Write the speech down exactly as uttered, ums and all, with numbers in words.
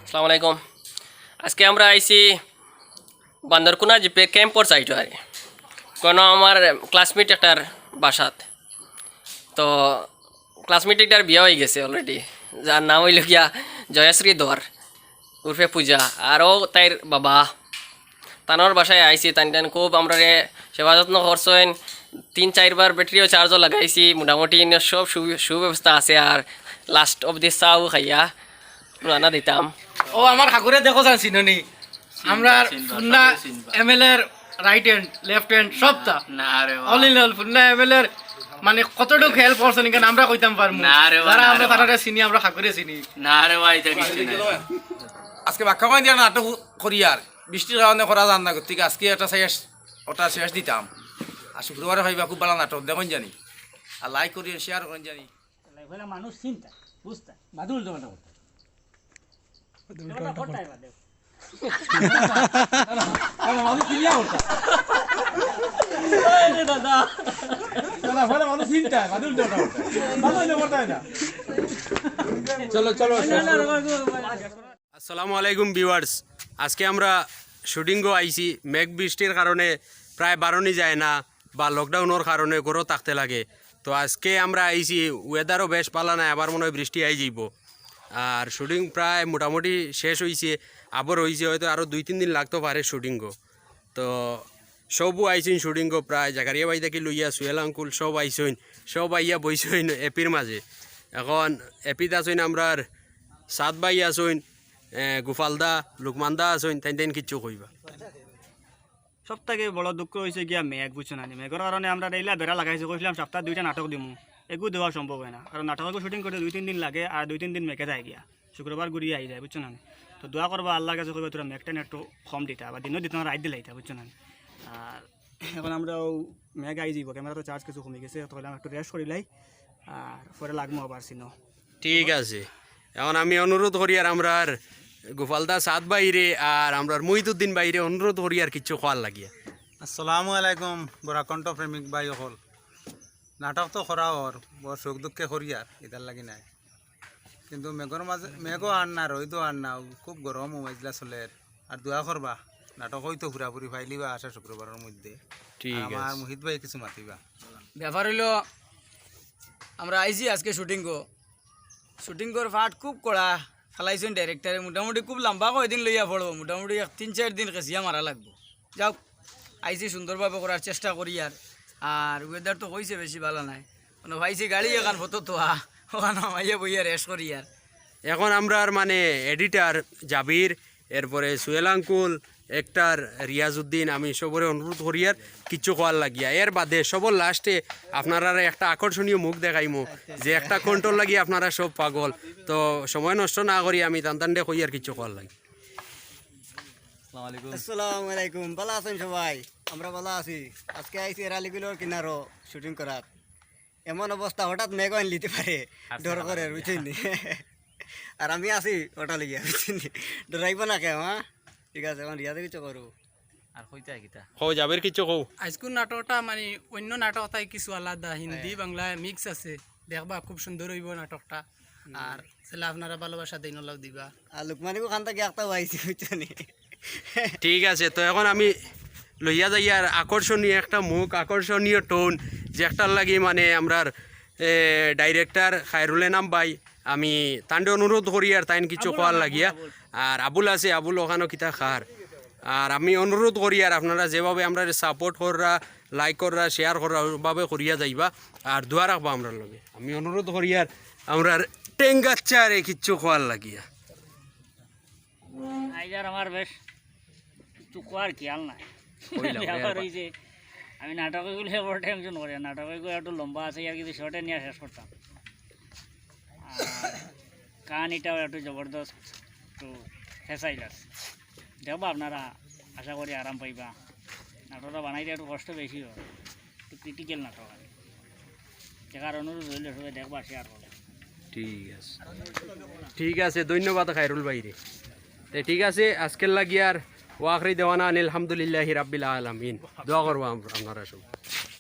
আসসালামু আলাইকুম। আজকে আমরা আইছি বান্দরকুনা জিপে ক্যাম্পর সাইডো আর কি। কোনো আমার ক্লাসমেট একটার বাসাত। তো ক্লাসমেট একটার বিয়া হয়ে গেছে অলরেডি, যার নাম হইল গিয়া জয়শ্রী ধর, উর্ফে পূজা। আরও তাইর বাবা, তানোর বাসায় আইছি। তান তান খুব আমরারে সেবা যত্ন করছইন। তিন চারবার ব্যাটারিও চার্জও লাগাইছি, মোটামুটি ইনো সব সু- সুব্যবস্থা আছে। আর লাস্ট অবধি চাও খাইয়া রানা দিতাম। ও আমার ঠাকুরে দেখো চান চিননি। আমরা চিনবা, ফুন্না সবাই চিনবা। এমএলএ র রাইট হ্যান্ড, লেফট হ্যান্ড, সবটা। না রে বা। অল ইন অল ফুন্না এমএলএ র মানে কতটুকু হেল্প করছেন, এখানে আমরা কইতাম পারমু। না রে বা, যারা না আমরা রে বা। তারারে চিনি, আমরা ঠাকুরে চিনি। না রে বা, এটা কিচ্ছু না। আজকে বাক্কা কই দিয়া নাটক করিয়ার, বৃষ্টির কারণে করা যার না, গতিকে আজকে একটা শেষ, ওটা শেষ দিতাম। আর শুক্রবারে পাইবা খুব ভালা নাটক, দেখইন জানি। আর লাইক করিয়েন, শেয়ার করেন জানি। পয়লা মানুষ চিনতা, বুঝতা, বাদে উল্টো পাল্টা করতা। উল্টো পাল্টা করতা এবার, দেখো। আরে, মানুষ চিনিয়া করতা। এই রে দাদা। না, না, পয়লা মানুষ চিনতা, বাদে উল্টো পাল্টা করতা। বাদে উল্টো পাল্টা হয় না। চলো, চলো, শেষ করো। আসসালামু আলাইকুম ভিউয়ার্স, আজকে আমরা শুটিংও আইছি। মেঘ বৃষ্টির কারণে প্রায় বারনি যায় না, বা লকডাউনর কারণে ঘরো থাকতে লাগে। তো আজকে আমরা আইছি, ওয়েদারও বেশ ভালা নাই, আবার মনে হয় বৃষ্টি আই যাইব। আর শুটিং প্রায় মোটামুটি শেষ হইছে, আবার হইছে, হয়তো আরও দুই তিন দিন লাগতে পারে শুটিংও। তো সবও আইছইন শুটিংও, প্রায় জাকারিয়া ভাই থাকি লইয়া সুয়েল আঙ্কুল সব আইছইন, সব আইয়া বইছইন এপির মাঝে। এখন এপিত আছইন আমরার সাত ভাই আছইন, এ, গোপালদা, লুকমানদা আছইন, তাইন তাইন কিচ্ছু কইবা। সব থেকে বড় দুঃখ হয়েছে গিয়া মেঘ, বুঝছো না নি? মেঘর কারণে আমরা ডেইলা বেড়া লাগাইছি, কইছিলাম সপ্তাহে দুইটা নাটক দিমু, এগু দেওয়া সম্ভব হয় না, কারণ নাটক শুটিং করতে দুই তিন দিন লাগে, আর দুই তিন দিন মেঘে যায় গিয়া, শুক্রবার ঘুরিয়ে আই যায়, বুঝছো না নি? তো দোয়া করবা আল্লাহর কাছে, কইবা তোরা মেঘটা একটু কম দিতা, বা দিনও দিতা না, রাইত দিলাইতা, বুঝছো না নি? আর এখন আমরা ও মেঘ আই যাইব, ক্যামেরা তো চার্জ কিছু কমে গেছে, তো কইলাম একটু রেস্ট করিলাই, আর পরে লাগবো আবার সিনো। ঠিক আছে, এখন আমি অনুরোধ করিয়ার আমরার গোপালদা সাত ভাইরে আর আমরার মহিদুদ্দিন ভাইরে অনুরোধ করিয়ার কিচ্ছু কওয়ার লাগিয়া। আসসালামু আলাইকুম, বরাকণ্ঠ প্রেমিক ভাই অকল। নাটক তো করা অর, বড় সুখ দুঃখে করিয়ার, ইতার লাগি নাই। কিন্তু মেঘর মাঝে, মেঘও আর না, রইদও আর না, খুব গরম ও মাইজলা চলের। আর দোয়া করবা, নাটক হয়তো পুরাপুরি পাইলিবা আশা শুক্রবারের মধ্যে। ঠিক আর আমার আছে। মুহিত ভাই কিছু মাতিবা। ব্যাপার হইলো, আমরা আইছি আজকে শুটিংও। শুটিংর পার্ট খুব কড়া, ফালাইছইন ডাইরেক্টরে। মোটামুটি খুব লম্বা কয়দিন লইয়া পড়বো, মোটামুটি এক তিন চার দিন কেসিয়া মারা লাগবো। যাও, আইছি সুন্দরভাবে করার চেষ্টা করিয়ার। আর ওয়েদার তো কইছে বেশি ভালা নাই, মানে পাইছি গাড়ি এখান ফটো তো ওখান হামাইয়া বইয়া রেস্ট করিয়ার। এখন আমরার মানে এডিটর জাবির, এরপরে সুয়েল আঙ্কুল, এক্টর রিয়াজউদ্দিন, আমি সবরে অনুরোধ করিয়ার কিচ্ছু কওয়ার লাগিয়া। এর বাদে সবর লাস্টে আপনারারে একটা আকর্ষণীয় মুখ দেখাইমু, যে একটা কন্ট্রোল লাগি আপনারা সব পাগল। তো সময় নষ্ট না করি আমি তান্তান্ডে কইয়ার কিচ্ছু কওয়ার লাগি। আসসালামু আলাইকুম। আসসালামু আলাইকুম, ভালা আছইন সবাই? আমরা ভালা আছি। আজকে আইছি এরালিগুলোর কিনারো শুটিং করাত। এমন অবস্থা, হঠাৎ মেঘ আইন লিতে পারে, আচ্ছা, ডর করে, আচ্ছা। বুঝছইন নি? আর আমি আছি ওটা লইয়া, বুঝছইন নি? ডরাইব না কেউ, হ্যাঁ? ঠিক আছে, এখন রিয়াজে কিছু করবো। আর কইতা কিতা? কও, জাবির কিচ্ছু কও। আইজকুর নাটকটা মানে অন্য নাটক তাই কিছু আলাদা, হিন্দি, হ্যাঁ। বাংলা মিক্স আছে। দেখবা, খুব সুন্দর হইব নাটকটা। আর তাহলে আপনারা ভালোবাসা দিন, ওলাও দিবা। আর লুকমানিকু খান থাকি একটা পাইছি, বুঝছো নি? ঠিক আছে, তো এখন আমি লইয়া যাই আর আকর্ষণীয় একটা মুখ, আকর্ষণীয় টোন, যে একটার লাগি মানে আমরার, এ, ডাইরেক্টর খায়রুল এনাম ভাই, আমি তান্ডে অনুরোধ করিয়ার তাইন কিছু কওয়ার লাগিয়া। আর আবুল আছে, আবুল ওখানো কিতা খার। আর আমি অনুরোধ করিয়ার আপনারা যেভাবে আমরারে সাপোর্ট কররা, লাইক কররা, শেয়ার কররা, ওভাবে করিয়া যাইবা। আর দোয়া রাখবা আমরার লগে। আমি অনুরোধ করিয়ার আমরার টেঙ্গাচ্চারে কিচ্ছু কওয়ার লাগিয়া। আইজ আর আমার বেশ কিছু কওয়ার খেয়াল নাই। কইলাম, ব্যাপার একবার। হইছে, আমি নাটক এগুলো বড় টেনশন করি, নাটক এগুলো একটু লম্বা আছে, আর কিছু শর্টে নিয়ে শেষ করতাম। আর কাহিনিটাও একটু জবরদস্ত, একটু ফেসাইল আছে। দেখবা আপনারা, আশা করি আরাম পাইবা। নাটকটা বানাইতে একটু কষ্ট বেশি হয়, একটু ক্রিটিক্যাল নাটক আর কি। দেখার অনুরোধ রইল, সবাই দেখবা, শেয়ার করবা। ঠিক আছে, ঠিক আছে, ধন্যবাদ খায়রুল ভাইরে। তে ঠিক আছে, আজকের লাগি আর ওয়াখরি দেওয়ানা আনিল হামদুলিল্লাহি রাব্বিল আলামিন। দোয়া করবো আমরা, আপনারা সব।